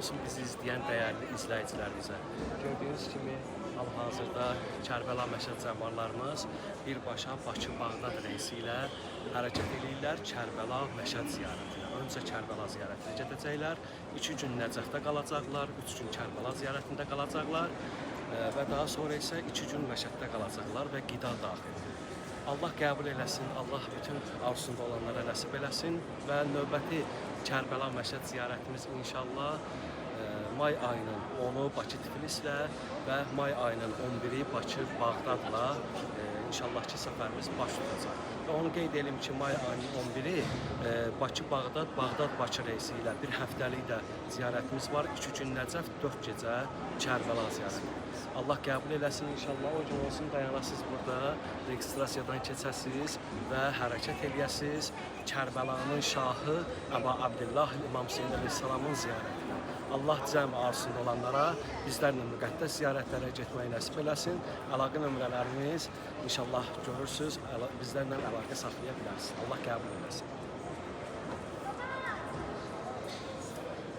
Olsun bizi izləyən dəyərli izləyicilərimizə. Gördüyünüz kimi hal-hazırda Kərbəla Məşəd zəvvarlarımız birbaşa Bakı-Bağdad reysi ilə hərəkət eləyirlər Kərbəla Məşəd ziyarətinə. Öncə Kərbəla ziyarətinə gedəcəklər, 2 gün Nəcəfdə qalacaqlar, 3 gün Kərbəla ziyarətində qalacaqlar və daha sonra isə 2 gün Məşəddə qalacaqlar və qida daxil. Allah qəbul eləsin, Allah bütün arzusunda olanlara nəsib eləsin və növbəti Kərbəla Məşəd ziyarətimiz inşallah may ayının 10-u Bakı Tiflislə və may ayının 11-i Bakı Bağdadla inşallah ki səfərimiz baş tutacaq. Və onu qeyd edim ki, may ayının 11-i Bakı Bağdad, Bağdad Bakı reysi ilə bir həftəlik də ziyarətimiz var. 2 gün Nəcəf, 4 gecə Kərbəla ziyarəti. Allah qəbul eləsin inşallah. O gün olsun dayanasız burada, registrasiyadan keçəsiz və hərəkət eləyəsiz Kərbəlanın şahı Əba Abdullah İmam Hüseyn əleyhissalamın ziyarətinə. Allah cəm arzusunda olanlara bizlərlə müqəddəs ziyarətlərə getməyi nəsib eləsin. Əlaqə nömrələrimiz inşallah görürsüz, bizlərlə əlaqə saxlaya bilərsiniz. Allah qəbul eləsin.